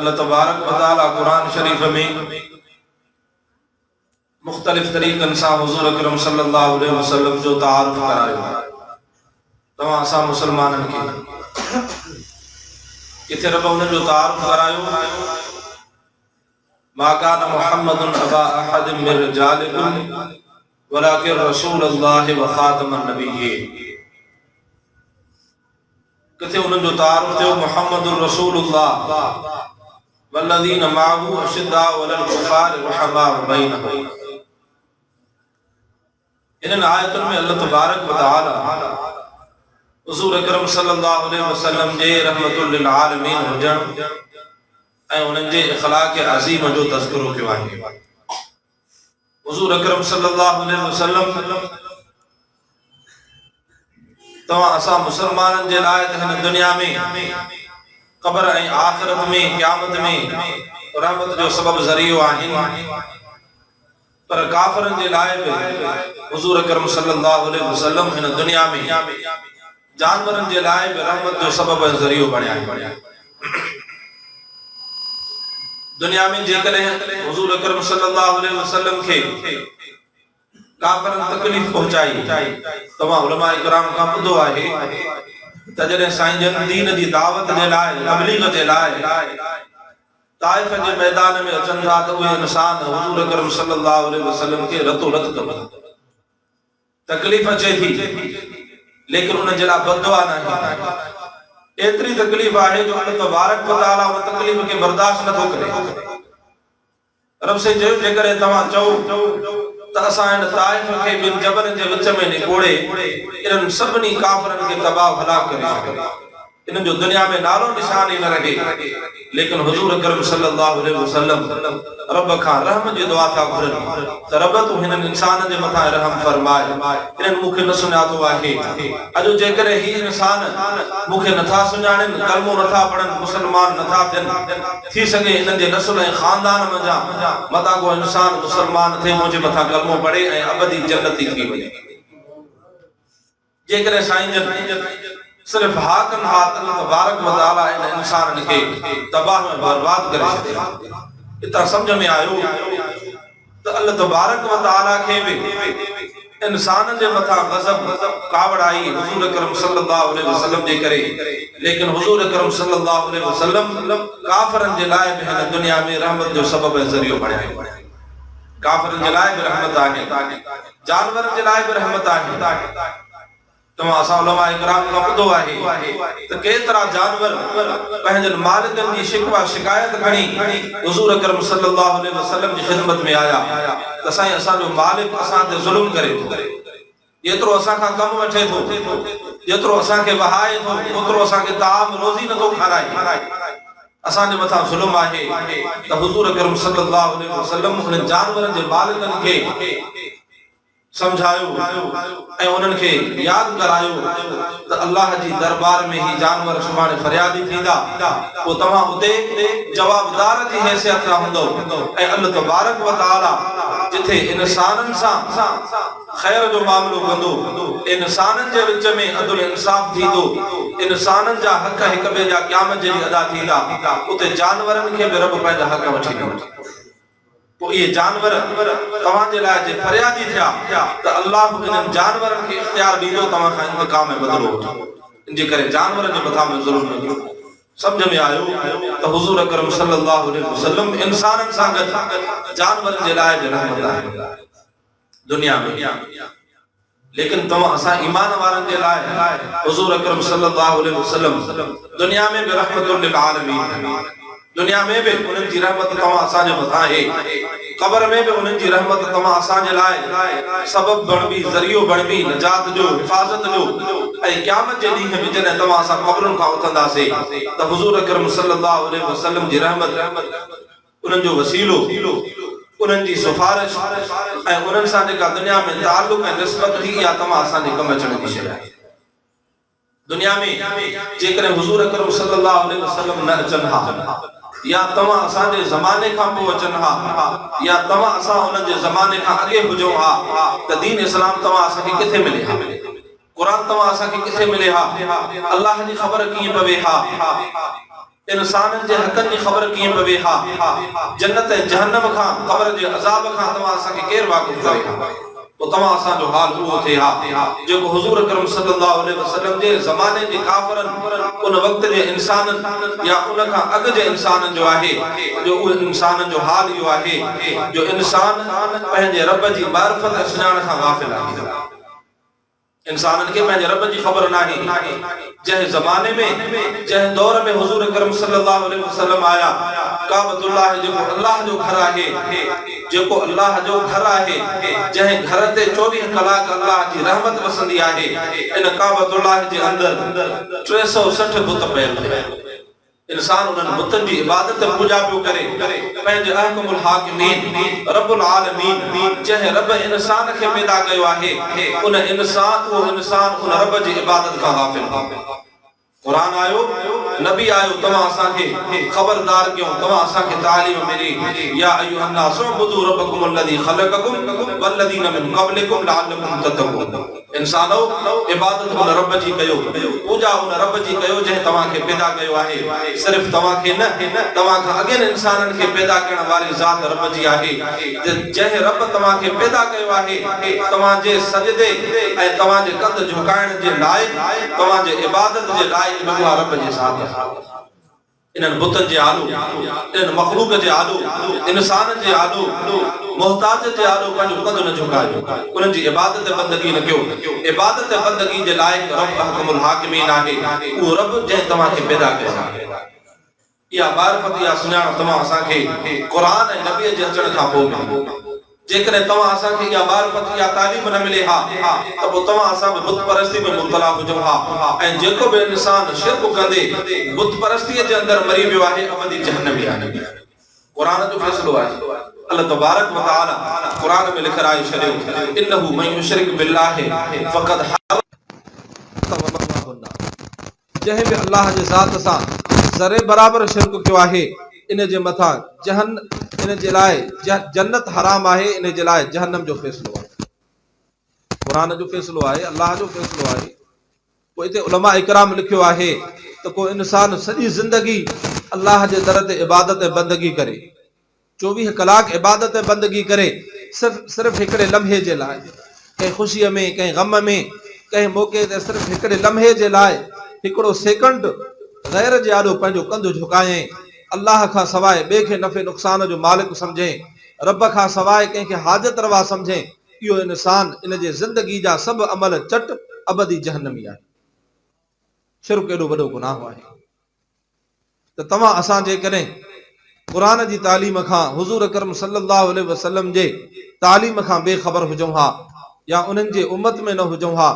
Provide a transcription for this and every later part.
الله تبارڪ و تعالي قرآن شريف ۾ مختلف طريقن سان حضور اڪرم صلي الله عليه وسلم جو تعارف ڪرايو توهان اسان مسلمانن کي. ڪٿي رب انهن جو تعارف ڪرايو، ما ڪان محمد ابا احد من رجالڪم ولڪن رسول الله وخاتم النبيين. ڪٿي انهن جو تعارف ٿيو، محمد رسول الله والذين معه اشداء علي الڪفار رحماء بينهم. انهن آيتن ۾ الله تبارڪ وتعالي حضور اڪرم صلي الله عليه وسلم جي رحمت للعالمين هجڻ ۽ انهن جي اخلاق عظيم جو تذڪرو ڪيو آهي. حضور اڪرم صلي الله عليه وسلم توهان اسان مسلمانن جي لاء ته هن دنيا ۾ قبر ۽ آخرت ۾ قيامت ۾ رحمت جو سبب ذريعو آهن، پر ڪافرن جي لاء به حضور اڪرم صلي الله عليه وسلم هن دنيا ۾ جانورن جي لاء به رحمت جو سبب ۽ ذريعو بڻيا آهن. دنيا ۾ جيڪڏهن حضور اڪرم صلي الله عليه وسلم کي ڪافرن تڪليف پهچائي، توهان علماء ڪرام کان ٻڌو آهي ته جڏهن سائين جن دين جي دعوت جي لاء، تبليغ جي لاء طائف جي ميدان ۾ اچن ٿا ته اهي انسان حضور اڪرم صلي الله عليه وسلم کي رتو رت ڪن ٿا. تڪليف اچي ٿي ليڪن ان جي لاء بددعا ناهي. ايتري تڪليف آهي جو الله تبارڪ وتعاليٰ ان تڪليف کي برداشت نٿو ڪري. رب سائين چيو، جيڪڏهن توهان چئو ته اسان هن طائف کي ٻن جبلن جي وچ ۾ نپوڙي انهن سڀني ڪافرن کي تباهه و هلاڪ ڪري ڇڏيون، انهن جو دنيا ۾ نالو نشان ئي نه رهي، ليڪن حضور اڪرم صلي الله عليه وسلم رب کان رحم جي دعا ٿا گهرن ته رب تون هنن انسانن جي مٿان رحم فرماء، انهن مون کي نه سڃاتو آهي. اڄ جيڪڏهن هي انسان مون کي نٿا سڃاڻين، ڪلمو نٿا پڙهن، مسلمان نٿا ٿين، ٿي سگهي انهن جي نسل ۽ خاندان منجهان متان ڪو انسان مسلمان ٿئي منهنجي مٿان ڪلمو پڙهي ۽ ابدي جنتي ٿي وڃي. جيڪڏهن سائين جن صرف ها ڪن ها ته الله تبارڪ و تعاليٰ انهن انسانن کي تباهه ۽ برباد ڪري ڇڏي ها. اتان سمجهه ۾ آيو ته الله تبارڪ و تعاليٰ کي به انسانن جي مٿان غضب، ڪاوڙ، آئي حضور اڪرم صلي الله عليه وسلم جي ڪري، ليڪن حضور اڪرم صلي الله عليه وسلم ڪافرن جي لاء به هن دنيا ۾ رحمت جو سبب ۽ ذريعو بڻيا آهن. ڪافرن جي لاء به رحمت آهي، جانورن جي لاء به رحمت آهي. توهان اسان علماء ڪرام کان ٻڌو آهي ته ڪيترا جانور پنهنجن مالڪن جي شڪوه شڪايت کڻي حضور اڪرم صلي الله عليه وسلم جي خدمت ۾ آيا ته سائين اسان جو مالڪ اسان تي ظلم ڪري ٿو، جيترو اسان کان ڪم وٺي ٿو، جيترو اسان کي وهائي ٿو، اوترو اسان کي طعام روزي نٿو کارائي، اسان جي مٿان ظلم آهي ته حضور اڪرم صلي الله عليه وسلم انهن جانورن جي مالڪن کي سمجهايو ۽ انهن کي ياد ڪرايو ته الله جي دربار ۾ هي جانور سڀاڻي فريادي ٿيندا، پوء توهان اتي جوابدار جي حيثيت سان هوندؤ ۽ الله تبارڪ و تعاليٰ جٿي انسانن سان خير جو معاملو ڪندو، انسانن جي وچ ۾ عدل انصاف ٿيندو، انسانن جا حق هڪ ٻئي جا قيامت جي ڏينهن ادا ٿيندا، اتي جانورن کي به رب پنهنجا حق وٺي ڏيندو. پوء اهي جانور توهان جي لاء جي فريادي ٿيا ته الله انهن جانورن کي اختيار ڏيندو توهان کان انتقام ۽ بدلو وٺي. ان جي ڪري جانورن جي مٿان به ظلم نه ڪيو. سمجهه ۾ آيو ته حضور اڪرم صلي الله عليه وسلم انسانن سان گڏ جانورن جي لاء به رحمت آهي. دنيا ۾. ليڪن توهان اسان ايمان وارن جي لاء حضور اڪرم صلي الله عليه وسلم دنيا ۾ به رحمت للعالمين دنيا ۾ به انهن جي رحمت توهان اسان جي مٿان آهي، قبر ۾ به انهن جي رحمت توهان اسان جي لاء سبب بڻبي، ذريعو بڻبي نجات جو، حفاظت جو ۽ قيامت جي ڏينهن به جڏهن توهان اسان قبرن کان اٿنداسي ته حضور اڪرم صلي الله عليه وسلم جي رحمت انهن جو وسيلو، انهن جي سفارش ۽ انهن سان جيڪا دنيا ۾ تعلق ۽ نسبت ٿي اها توهان اسان جي ڪم اچڻ جي شيء آهي. دنيا ۾ جيڪڏهن حضور اڪرم صلي الله عليه وسلم نه اچن ها يا توهان اسان جي زماني کان پوء اچن ها يا توهان اسان انهن جي زماني کان اڳي هجون ها ته دين اسلام توهان اسان کي ڪٿي ملي ها؟ قرآن توهان اسان کي ڪٿي ملي ها؟ الله جي خبر ڪيئن پوي ها؟ انسانن جي حقن جي خبر ڪيئن پوي ها؟ جنت ۽ جهنم کان، قبر جي عذاب کان توهان اسان کي ڪير واقف ڪري ها؟ پوء توهان اسان جو حال اهو ٿئي ها، جيڪو حضور اڪرم صلي الله عليه وسلم جي زماني جي ڪافرن، ان وقت جي انسانن يا ان کان اڳ جي انسانن جو آهي، جو اهي انسانن جو حال اهو آهي، جو انسان پنهنجي رب جي معرفت ۽ سڃاڻ کان غافل آهي. انسانن کي پنهنجي رب جي خبر ناهي. جنهن زماني ۾، جنهن دور ۾ حضور اڪرم صلي الله عليه وسلم آيا، ڪعبة الله جيڪو الله جو گهر آهي، جيڪو الله جو گهر آهي، جنهن گهر تي چوويهه ڪلاڪ الله جي رحمت وسندي آهي، ان ڪعبة الله جي اندر 360 بت پيل هيا. انسان انهن بتن جي عبادت ۽ پوڄا پيو ڪري، پنهنجي احڪم الحاڪمين، رب العالمين، جنهن رب انسان کي پيدا ڪيو آهي، ان انسان، اهو انسان ان رب جي عبادت کان غافل هو. قرآن آيو، نبي آيو، توهان اسان کي خبردار ڪيو، توهان اسان کي تعليم ملي، يا ايها الناس اعبدوا ربڪم الذي خلقڪم والذين من قبلڪم لعلڪم تتقون. انسانؤ! عبادت ان رب جي ڪيو، پوڄا ان رب جي ڪيو جنهن توهان کي پيدا ڪيو آهي، صرف توهان کي نه، توهان کان اڳين انسانن کي پيدا ڪرڻ واري ذات رب جي آهي، جنهن رب توهان کي پيدا ڪيو آهي، توهان جي سجدي ۽ توهان جي ڪنڌ جهڪائڻ جي لائق، توهان جي عبادت جي لائق به اها رب جي ذات آهي. انهن بتن جي آڏو، انهن مخلوق جي آڏو، انسانن جي آڏو، محتاجن جي آڏو پنهنجو ڪنڌ نه جهڪايو، انهن جي عبادت ۽ بندگي نه ڪيو. عبادت ۽ بندگي جي لائق رب احڪم الحاڪمين آهي، اهو رب جنهن توهان کي پيدا ڪيو آهي. اها معرفت، اها سڃاڻ توهان اسان کي قرآن ۽ نبيء جي اچڻ کان پوء ملي. جيڪڏهن توهان اسان کي اها معرفت، اها تعليم نه ملي ها ته پوء توهان اسان به بت پرستي ۾ مبتلا هجون ها ۽ جيڪو به انسان شرڪ ڪندي بت پرستيء جي اندر مري ويو آهي ابدي جهنمي آهي. قرآن جو فيصلو آهي. الله تبارڪ و تعالي قرآن ۾ لکرائي ڇڏيو، انه من يشرڪ بالله فقد حرم ومأواه النار. جنهن به الله جي ذات سان ذري برابر شرڪ ڪيو آهي ان جي مٿان جهن ان جي لاء جنت حرام آهي ان جي لاء جهنم جو فيصلو آهي. قرآن جو فيصلو آهي الله جو فيصلو آهي. پوء اتي علماء اڪرام لکيو آهي ته ڪو انسان سڄي زندگي الله جي در تي عبادت ۽ بندگي ڪري چوويهه ڪلاڪ عبادت ۽ بندگي ڪري صرف صرف هڪڙي لمحي جي لاء، ڪنهن خوشيء ۾، ڪنهن غم ۾، ڪنهن موقعي تي صرف هڪڙي لمحي جي لاء، هڪڙو سيڪنڊ غير جي آڏو پنهنجو ڪنڌ جهڪايائين، الله کان سواء ٻئي کي نفعي نقصان جو مالڪ سمجهين، رب کان سواء ڪنهن کي حاجت روا سمجهين، اهو انسان، ان جي زندگي جا سڀ عمل چٽ ابدي جهنمي آهي. شرڪ ايڏو وڏو گناهه آهي. ته توهان اسان جيڪڏهن قرآن جي تعليم کان حضور اڪرم صلي الله عليه وسلم جي تعليم کان بي خبر هجون ها يا انهن جي امت ۾ نه هجون ها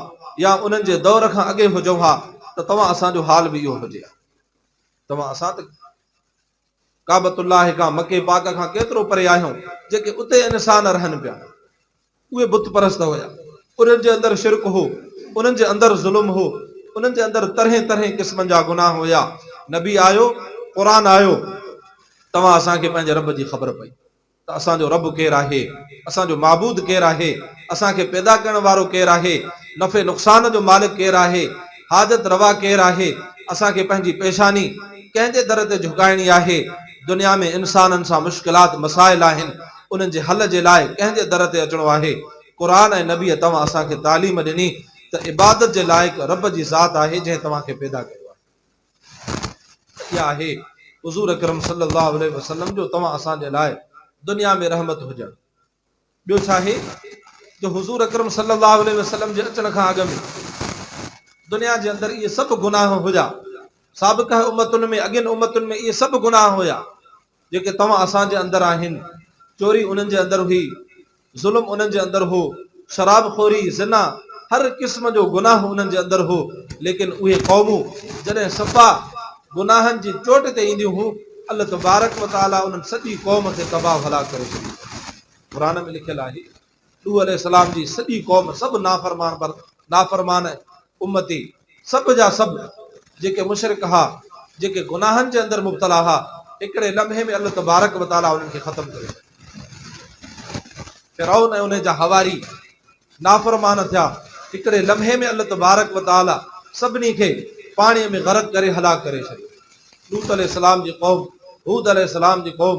يا انهن جي دور کان اڳي هجون ها ته توهان اسان جو حال به اهو هجي ها. توهان اسان ته ڪعبة الله کان مڪي پاڪ کان ڪيترو پري آهيون جيڪي اتي انسان رهن پيا. اهي بت پرست هيا، انهن جي اندر شرڪ هو، انهن جي اندر ظلم هو، انهن جي اندر طرحين طرحين قسمن جا گناهه هيا. نبي آيو، قرآن آيو، توهان اسان کي پنهنجي رب جي خبر پئي ته اسان جو رب ڪير آهي، اسان جو معبود ڪير آهي، اسان کي پيدا ڪرڻ وارو ڪير آهي، نفعي نقصان جو مالڪ ڪير آهي، حاجت روا ڪير آهي، اسان کي پنهنجي پيشاني ڪنهن جي در تي جهڪائڻي آهي، دنيا ۾ انسانن سان مشڪلات مسائل آهن، انهن جي حل جي لاء ڪنهن جي در تي اچڻو آهي؟ قرآن ۽ نبيء توهان اسان کي تعليم ڏني ته عبادت جي لائق رب جي ذات آهي جنهن توهان کي پيدا ڪيو آهي. ته اها آهي حضور اڪرم صلي الله عليه وسلم جو توهان اسان جي لاء دنيا ۾ رحمت هجڻ. ٻيو ڇا آهي جو حضور اڪرم صلي الله عليه وسلم جي اچڻ کان اڳ ۾ دنيا جي اندر اهي سڀ گناهه هيا. سابقه امتن ۾ اڳين امتن ۾ اهي سڀ گناهه هيا. جيڪي توهان اسان جي اندر آهن، چوري انهن جي اندر هئي، ظلم انهن جي اندر هو، شراب خوري، زنا، هر قسم جو گناهه انهن جي اندر هو، ليڪن اهي قومون جڏهن صفا گناهن جي چوٽ تي اينديون هون، الله تبارڪ و تعاليٰ انهن سڄي قوم کي تباهه و هلاڪ ڪري ڇڏيندو هو. قرآن ۾ لکيل آهي. نوح عليه السلام جي سڄي قوم سڀ نافرمان بر نافرمان امتي سڀ جا سڀ جيڪي مشرڪ ها جيڪي گناهن جي اندر مبتلا ها هڪڙي لمحي ۾ الله تبارڪ و تعالي انهن کي ختم ڪري ڇڏيو. فرعون ۽ ان جا حواري نافرمان ٿيا هڪڙي لمحي ۾ الله تبارڪ و تعالي سڀني کي پاڻي ۾ غرق ڪري هلاڪ ڪري ڇڏيو. لوط عليه السلام جي قوم، هود عليه السلام جي قوم،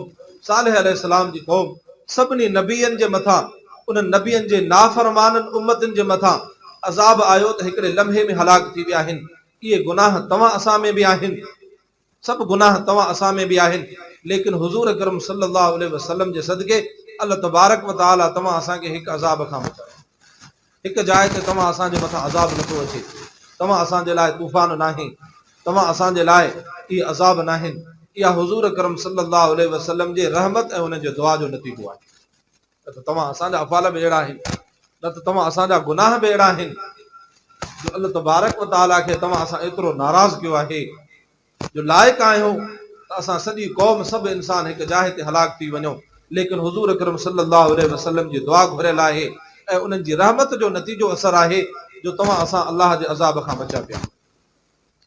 صالح عليه السلام جي قوم، سڀني نبين جي مٿان، انهن نبين جي نافرمانن امتن جي مٿان عذاب آيو ته هڪڙي لمحي ۾ هلاڪ ٿي ويا آهن. اهي گناهه توهان اسان ۾ به آهن. سڀ گناهه توهان اسان ۾ به آهن، ليڪن حضور اڪرم صلّي اللّٰه عليه وسلّم جي صدقي الله تبارڪ و تعاليٰ توهان اسان کي هڪ عذاب کان بچايو. هڪ جاء تي توهان اسان جي مٿان عذاب نٿو اچي، توهان اسان جي لاء طوفان ناهي، توهان اسان جي لاء اهي عذاب ناهن، اها حضور اڪرم صلّي اللّٰه عليه وسلّم جي رحمت ۽ انهن جي دعا جو نتيجو آهي. نه ته توهان اسان جا افعال به اهڙا آهن، نه ته توهان اسان جا گناهه به اهڙا آهن جو الله تبارڪ و تعاليٰ کي توهان اسان ايترو ناراض ڪيو آهي جو لائق آهيون ته اسان سڄي قوم سڀ انسان هڪ جاء تي هلاڪ ٿي وڃون، ليڪن حضور اڪرم صلي الله عليه وسلم جي دعا گهريل آهي ۽ انهن جي رحمت جو نتيجو اثر آهي جو توهان اسان الله جي عذاب کان بچيا پيا آهيون.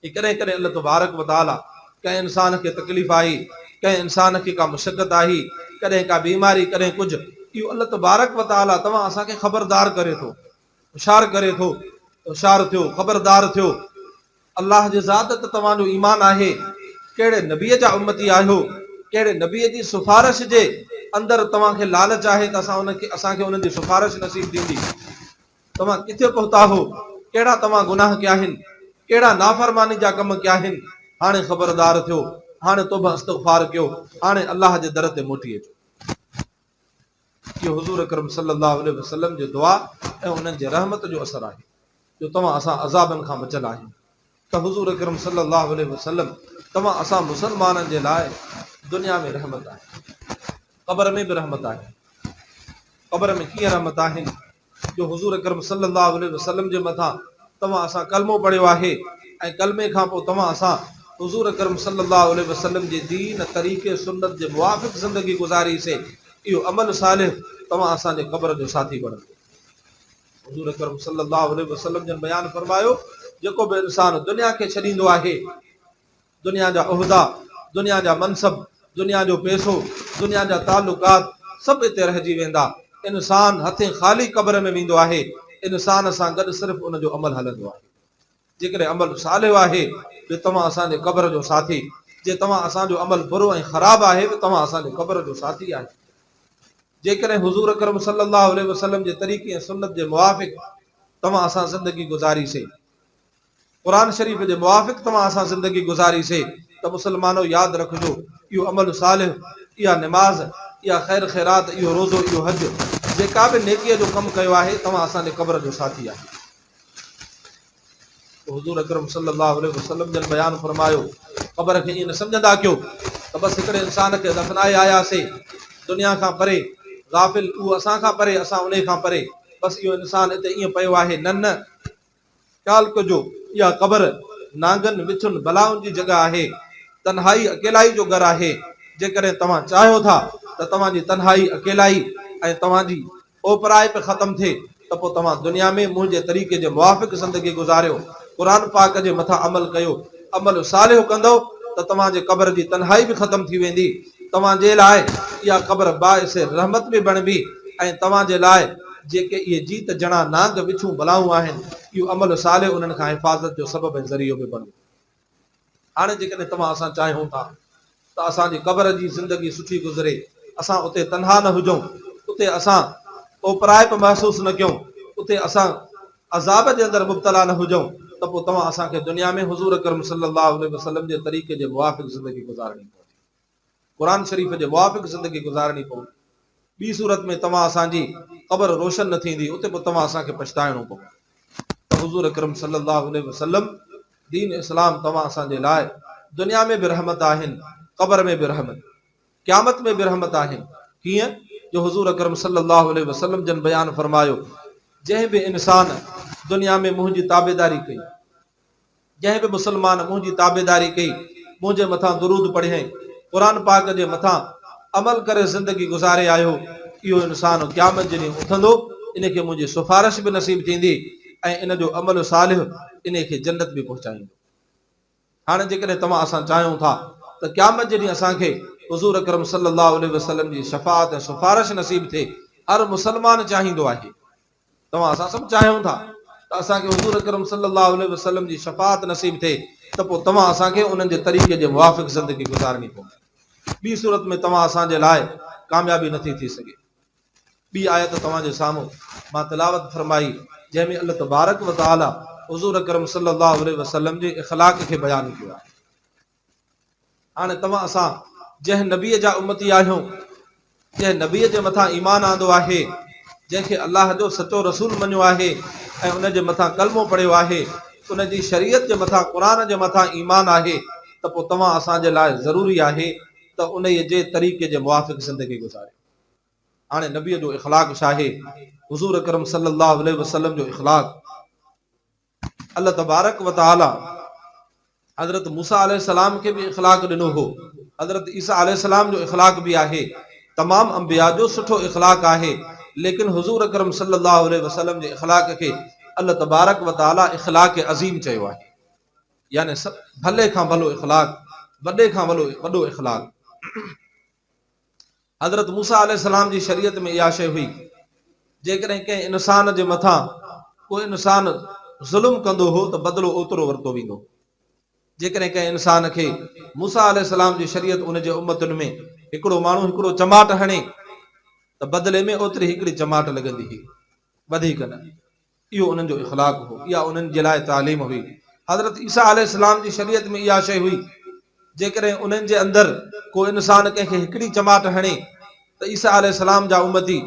۽ ڪڏهن ڪڏهن الله تبارڪ و تعاليٰ ڪنهن انسان کي تڪليف آئي، ڪنهن انسان کي ڪا مشقت آئي، ڪڏهن ڪا بيماري، ڪڏهن ڪجهه، اهو الله تبارڪ و تعاليٰ توهان اسان کي خبردار ڪري ٿو، هوشيار ڪري ٿو ته هوشيار ٿيو، خبردار ٿيو، الله جي ذات ته توهان جو ايمان آهي، ڪهڙي نبيء جا امتي آهيو، ڪهڙي نبيء جي سفارش جي اندر توهان کي لالچ آهي ته اسان ان کي اسان کي انهن جي سفارش نصيب ٿيندي. توهان ڪٿي پهتا هو، ڪهڙا توهان گناهه ڪيا آهن، ڪهڙا نافرماني جا ڪم ڪيا آهن، هاڻي خبردار ٿيو، هاڻي توبه استغفار ڪيو، هاڻي الله جي در تي موٽي اچو. اهو حضور اڪرم صلي الله عليه وسلم جي دعا ۽ انهن جي رحمت جو اثر آهي جو توهان اسان عذابن کان بچيل آهيون ته حضور اڪرم صلي الله عليه وسلم توهان اسان مسلمانن جي لاء دنيا ۾ رحمت آهي، قبر ۾ به رحمت آهي. قبر ۾ ڪيئن رحمت آهن جو حضور اڪرم صلي الله عليه وسلم جي مٿان توهان اسان ڪلمو پڙهيو آهي ۽ ڪلمي کان پوء توهان اسان حضور اڪرم صلي الله عليه وسلم جي دين، طريقي، سنت جي موافق زندگي گذاري سي اهو عمل صالح توهان اسان جي قبر جو ساٿي بڻبو. حضور اڪرم صلي الله عليه وسلم جن بيان فرمايو جيڪو به انسان دنيا کي ڇڏيندو آهي دنيا جا عهدا، دنيا جا منصب، دنيا جو پئسو، دنيا جا تعلقات سڀ اتي رهجي ويندا. انسان هٿين خالي قبر ۾ ويندو آهي. انسان سان گڏ صرف ان جو عمل هلندو آهي. جيڪڏهن عمل صالح آهي به توهان اسان جي قبر جو ساٿي، جي توهان اسان جو عمل برو ۽ خراب آهي به توهان اسان جي قبر جو ساٿي آهيو. جيڪڏهن حضور اڪرم صلي الله عليه وسلم جي طريقي ۽ سنت جي موافق توهان اسان زندگي گذاري سي، قرآن شريف جي موافق توهان اسان زندگي گذاري سي ته مسلمانو ياد رکجو اهو عمل صالح، اها نماز، اها خير خيرات، اهو روزو، اهو حج، جيڪا به نيڪيء جو ڪم ڪيو آهي توهان اسان جي قبر جو ساٿي آهيو. ته حضور اڪرم صلي الله عليه وسلم جن بيان فرمايو قبر کي ائين نه سمجهندا ڪيو ته بس هڪڙي انسان کي دفنائي آياسي دنيا کان پري غافل اهو اسان کان پري اسان انهي کان پري بس اهو انسان اتي ائين پيو آهي نه نه خيال ڪجو، اها قبر نانگن، وڇن، بلائن جي جڳهه آهي. تنهائي، اڪيلائي جو گهر آهي. جيڪڏهن توهان چاهيو ٿا ته توهان جي تنهائي، اڪيلائي ۽ توهان جي اوپرائپ ختم ٿئي ته پوء توهان دنيا ۾ منهنجي طريقي جي موافق زندگي گذاريو، قرآن پاڪ جي مٿان عمل ڪيو، عمل صالح ڪندؤ ته توهان جي قبر جي تنهائي به ختم ٿي ويندي. توهان جي لاء اها قبر باعث رحمت به بڻبي ۽ توهان جي لاء جيڪي اهي جيت جڻا نانگ وڇون بلائون آهن، اهو عمل صالح انهن کان حفاظت جو سبب ۽ ذريعو به بڻبو. هاڻي جيڪڏهن توهان اسان چاهيون ٿا ته اسان جي قبر جي زندگي سٺي گذري، اسان اتي تنها نه هجون، اتي اسان اوپرائپ محسوس نه ڪيون، اتي اسان عذاب جي اندر مبتلا نه هجون ته پوء توهان اسان کي دنيا ۾ حضور اڪرم صلي الله عليه وسلم جي طريقي جي موافق زندگي گذارڻي پوندي. قرآن شريف جي موافق زندگي گذارڻي پوندي. ٻي صورت ۾ توهان اسان جي قبر روشن نه ٿيندي، اتي پوء توهان اسان کي پڇتائڻو پوندو ته حضور اڪرم صلي الله عليه وسلم دين اسلام توهان اسان جي لاء دنيا ۾ به رحمت آهن، قبر ۾ به رحمت، قيامت ۾ به رحمت آهن. ڪيئن جو حضور اڪرم صلي الله عليه وسلم جن بيان فرمايو، جنهن به انسان دنيا ۾ منهنجي تابعداري ڪئي، جنهن به مسلمان منهنجي تابعداري ڪئي، منهنجي مٿان درود پڙهيائين، قرآن پاڪ جي مٿان عمل ڪري زندگي گذاري آيو، اهو انسان قيامت جي ڏينهن اٿندو، ان کي منهنجي سفارش به نصيب ٿيندي ۽ ان جو عمل صالح ان کي جنت به پهچائيندو. هاڻي جيڪڏهن توهان اسان چاهيون ٿا ته قيامت جي ڏينهن اسان کي حضور اڪرم صلي الله عليه وسلم جي شفاعت ۽ سفارش نصيب ٿئي، هر مسلمان چاهيندو آهي. توهان اسان سڀ چاهيون ٿا ته اسان کي حضور اڪرم صلي الله عليه وسلم جي شفاعت نصيب ٿئي ته پوء توهان اسان کي انهن جي طريقي جي موافق زندگي گذارڻي پوندي. ٻي صورت ۾ توهان اسان جي لاء ڪاميابي نٿي ٿي سگهي. ٻي آيت توهان جي سامهون مان تلاوت فرمائي جنهن ۾ الله تبارڪ و تعالي حضور اڪرم صلي الله عليه وسلم جي اخلاق کي بيان ڪيو آهي. هاڻي توهان اسان جنهن نبيء جا امتي آهيون، جنهن نبيء جي مٿان ايمان آندو آهي، جنهن کي الله جو سچو رسول مڃيو آهي ۽ ان جي مٿان ڪلمو پڙهيو آهي، ان جي شريعت جي مٿان قرآن جي مٿان ايمان آهي ته پوء توهان اسان جي لاء ضروري آهي ته انهيء جي طريقي جي موافق زندگي گذاريو. هاڻي نبيء جو اخلاق ڇا آهي؟ حضور اڪرم صلي الله عليه وسلم جو اخلاق الله تبارڪ و تعالي حضرت موسيٰ عليه السلام کي به اخلاق ڏنو هو، حضرت عيسيٰ عليه السلام جو اخلاق به آهي، تمام انبياء جو سٺو اخلاق آهي، ليڪن حضور اڪرم صلي الله عليه وسلم جي اخلاق کي الله تبارڪ و تعالي اخلاق عظيم چيو آهي، يعني ڀلي کان ڀلو اخلاق، وڏي کان وڏو اخلاق. حضرت موسيٰ عليه السلام جي شريعت ۾ اها شيء هئي، جيڪڏهن ڪنهن انسان جي مٿان ڪو انسان ظلم ڪندو هو ته بدلو اوترو ورتو ويندو هو. جيڪڏهن ڪنهن انسان کي موسيٰ عليه السلام جي شريعت ان جي امتن ۾ هڪڙو ماڻهو هڪڙو چماٽ هڻي ته بدلي ۾ اوتري هڪڙي چماٽ لڳندي هئي، وڌيڪ نه. اهو انهن جو اخلاق هو، اها انهن جي لاء تعليم هئي. حضرت عيسيٰ عليه السلام جي شريعت ۾ اها شيء هئي، جيڪڏهن انهن جي اندر ڪو انسان ڪنهن کي هڪڙي چماٽ هڻي ته عيسيٰ عليه السلام جا امتي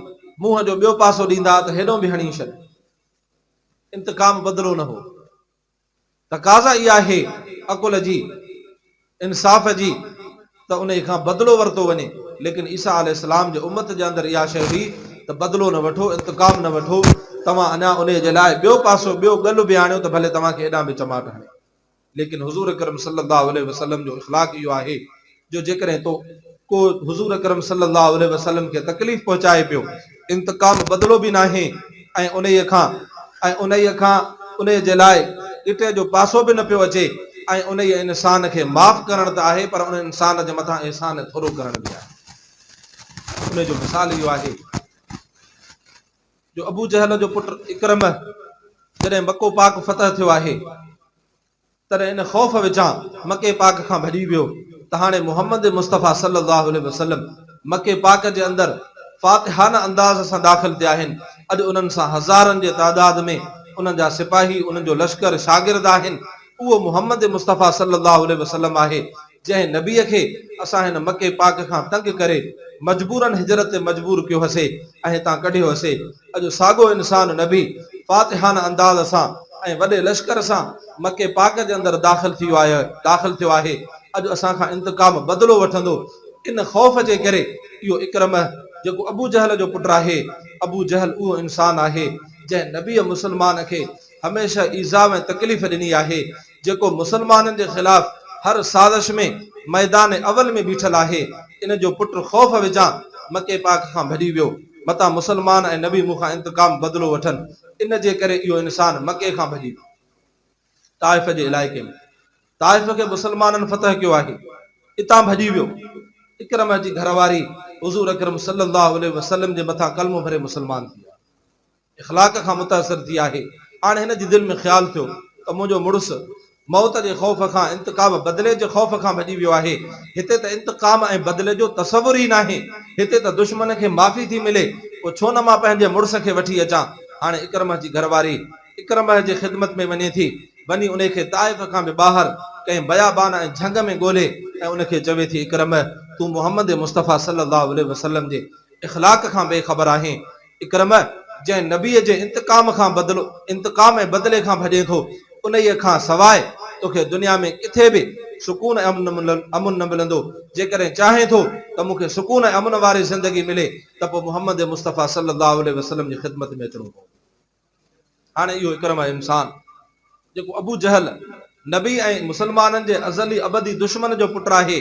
منهن جو ٻيو پاسو ڏيندا ته هيڏو به هڻي ڇڏ. انتقام بدلو نه هو. تقاضا اها آهي عقل جي، انصاف جي ته انهي کان بدلو ورتو وڃي، ليڪن عيسيٰ عليه السلام جي امت جي اندر اها شيء هئي ته بدلو نه وٺو، انتقام نه وٺو، توهان اڃا انهي جي لاء ٻيو پاسو، ٻيو ڳل به آڻيو ته ڀلي توهان کي ايڏانهن به چماٽ هڻي. ليڪن حضور اڪرم صلي الله عليه وسلم جو اخلاق اهو آهي جو جيڪڏهن تو ڪو حضور اڪرم صلي الله عليه وسلم کي تڪليف پهچائي پيو، انتقام بدلو به ناهي ۽ انهيء کان ۽ انهيء کان انهيء جي لاء ڳٽي جو پاسو به نه پيو اچي ۽ انهيء انسان کي معاف ڪرڻ ته آهي پر ان انسان جي مٿان احسان ٿورو ڪرڻ به آهي. انهيء جو مثال اهو آهي جو ابوجهل جو پٽ عڪرمه جڏهن مڪو پاڪ فتح ٿيو آهي، تڏهن ان خوف وچان مڪي پاڪ کان ڀڄي ويو ته هاڻي محمد مصطفيٰ صلّي اللّٰه عليه وسلّم مڪي پاڪ جي اندر فاتحانه انداز سان داخل ٿيا آهن، اڄ انهن سان هزارن جي تعداد ۾ انهن جا سپاهي، انهن جو لشڪر، شاگرد آهن، اهو محمد مصطفيٰ صلّي اللّٰه عليه وسلّم آهي، جنهن نبيء کي اسان هن مڪي پاڪ کان تنگ ڪري مجبوراً هجرت تي مجبور ڪيو هسي ۽ هتان ڪڍيو هسي، اڄ ساڳو انسان نبي فاتحانه انداز سان ۽ وڏي لشڪر سان مڪي پاڪ جي اندر داخل ٿي داخل ٿيو آهي، اڄ اسان کان انتقام، بدلو، وٺندو. ان خوف جي ڪري اهو عڪرمه جيڪو ابوجهل جو پٽ آهي، ابوجهل اهو انسان آهي جنهن نبيء مسلمان کي هميشه ايذاء ۽ تڪليف ڏني آهي، جيڪو مسلمانن جي خلاف هر سازش ۾ ميدان اول ۾ بيٺل آهي، ان جو پٽ خوف وچان مڪي پاڪ کان ڀڄي ويو، متان مسلمان ۽ نبي مون کان انتقام، بدلو، وٺن، ان جي ڪري اهو انسان مڪي کان ڀڄي ويو. طائف جي علائقي ۾، طائف کي مسلمانن فتح ڪيو آهي، اتان ڀڄي ويو. عڪرمه جي گهر واري حضور اڪرم صلي الله عليه وسلم جي مٿان ڪلمو ڀري مسلمان ٿي آهي. اخلاق کان متاثر ٿي آهي. هاڻي هن جي دل ۾ خيال ٿيو ته منهنجو مڙس موت جي خوف کان، انتقام، بدلي جي خوف کان ڀڄي ويو آهي. هتي ته انتقام ۽ بدلي جو تصور ئي ناهي. هتي ته دشمن کي معافي ٿي ملي، پوء ڇو نه مان پنهنجي مڙس کي وٺي اچان. هاڻي عڪرمه جي گهر واري عڪرمه جي خدمت ۾ وڃي ٿي. وڃي انهي کي طائف کان به ٻاهر ڪنهن بيابان ۽ جهنگ ۾ ڳولي ۽ ان کي چوي ٿي، عڪرمه! تون محمد مصطفيٰ صلي الله عليه وسلم جي اخلاق کان بي خبر آهين. عڪرمه، جنهن نبيء جي انتقام کان بدلو، انتقام ۽ بدلي کان ڀڄين ٿو، انهيء کان سواء توکي دنيا ۾ ڪٿي به سڪون ۽ امن نه ملندو. جيڪڏهن چاهين ٿو ته مون کي سڪون ۽ امن واري زندگي ملي ته پوء محمد مصطفيٰ صلي الله عليه وسلم جي خدمت ۾ اچڻو پوندو. هاڻي اهو عڪرمه انسان، جيڪو ابو جهل، نبي ۽ مسلمانن جي ازلي ابدي دشمن جو پٽ آهي،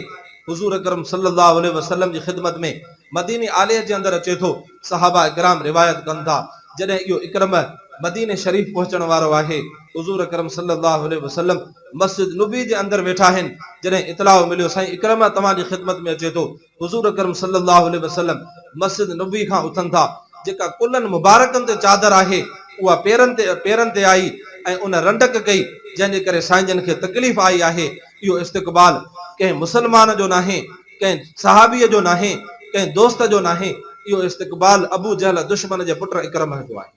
حضور اڪرم صلي الله عليه وسلم جي خدمت ۾ مديني عاليه جي اندر اچي ٿو. صحابه ڪرام روايت ڪن ٿا، جڏهن اهو عڪرمه مديني شريف پهچڻ وارو آهي، حضور اڪرم صلي الله عليه وسلم مسجد نبوي جي اندر ويٺا آهن، جڏهن اطلاع مليو سائين عڪرمه توهان جي خدمت ۾ اچي ٿو، حضور اڪرم صلي الله عليه وسلم مسجد نبوي کان اٿن ٿا، جيڪا ڪلهن مبارڪن تي چادر آهي، اها پيرن تي پيرن تي آئي ۽ ان رنڊڪ ڪئي، جنهن جي ڪري سائين جن کي تڪليف آئي آهي. اهو استقبال ڪنهن مسلمان جو ناهي، ڪنهن صحابيء جو ناهي، ڪنهن دوست جو ناهي، اهو استقبال ابو جهل دشمن جي پٽ عڪرمه جو آهي،